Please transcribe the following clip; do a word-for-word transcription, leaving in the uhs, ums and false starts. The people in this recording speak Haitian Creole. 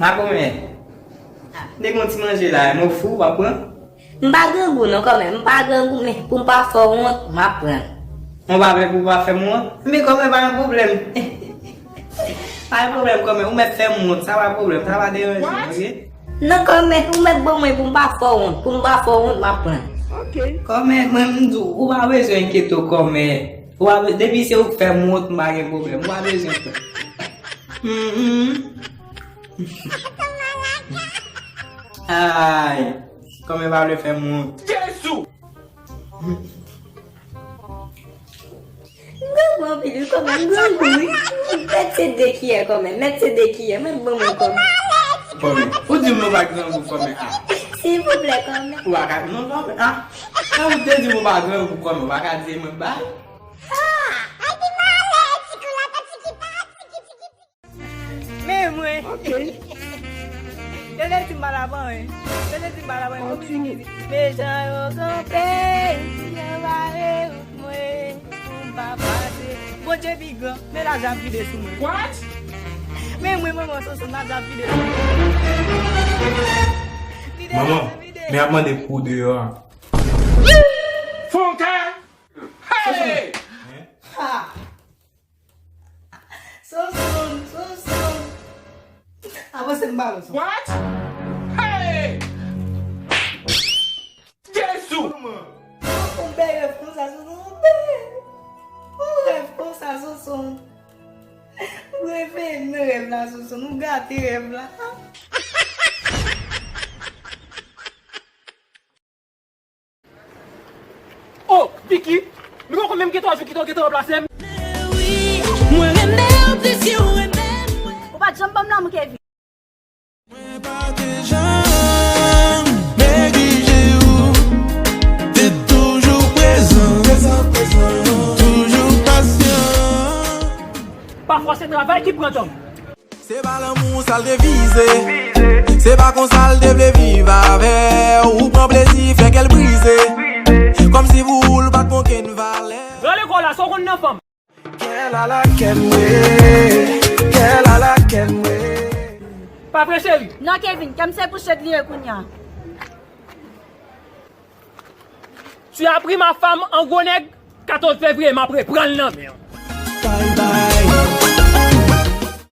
A kòmè. Nèg yon ti manje la, mwen fou, w ap pran? M pa grangou non kòmè, m pa grangou, men pou m pa fè w wont, m ap pran. Mwen pa vle pou w pa fè m wont. Men kòmè pa gen pwoblèm. Pa gen pwoblèm kòmè, ou mèt fè m wont, sa pa pwoblèm, sa pa deranje m, oke? Non kòmè, ou mèt ban mwen pou m pa fè w wont, pou m pa fè w wont, m ap pran. Kòmè, mwen m di w, ou pa bezwen enkyete w kòmè. Ou pa be-, depi se ou k fè m wont, m pa gen pwoblèm, ou pa bezwen pè. Mm, mm. Ay, kòmè pa vle fè m wont. Jezi! Grangou anpil wi kòmè, grangou wi. Mèt se de kiyè kòmè, mèt se de kiyè, mèt ban mwen kòmè. Kòmè, ou di m nou pa grangou kòmè a? Silvouplè kòmè. Ou pa ka, non kòmè a. Sa ou te di m ou pa grangou kòmè, ou pa ka di mwen bay? Men mwen. Ok. Yo te di m pa la pran, wi. Yo te di m pa la pran, wi. Konbyen ki di, men jan yo kanpe, yo bare mwen, pou m pa pase. Bondye pi gran, men laj ap vide sou mwen. What? Men mwen, manman Sonson, laj ap vide sou mwen. Manman, men ap mande pou deyò a. Fonte! Hey! Ha! Sonson, Sonson. Avanse m ba nou sa. What? Hey! Jezi! Ou bèl rèv konsa, Sonson. Ou bèl. Ou rèv konsa, Sonson. Ou reve nan rèv la, Sonson. Ou gate rèv la. Oh, Vicky, m poko menm gen twa jou kite w gentan ranplase m. Mwen renmen w plis ke w renmen mwen. Ou pa t janm ban m lanmou, Kevin. Mwen pa te janm neglije w. Te toujou prezan, toujou pasyan. Pafwa se travay ki pran tan. Se pa lanmou sa l te vize. Se pa konsa l te vle viv avè w. Ou pran plezi fè kè l brize. Kòmsi pou ou l pa t gen okenn valè. Rale kò w la, sa w konn nan fanm. Kè la lakè m ye. Kè la lakè m ye. Pa vre, cheri? Non, Kevin, kè m se pou Chedly ye kounye a. Tu as pris ma femme en gwo nèg, katòz fevriye, m ap reprann l nan men w.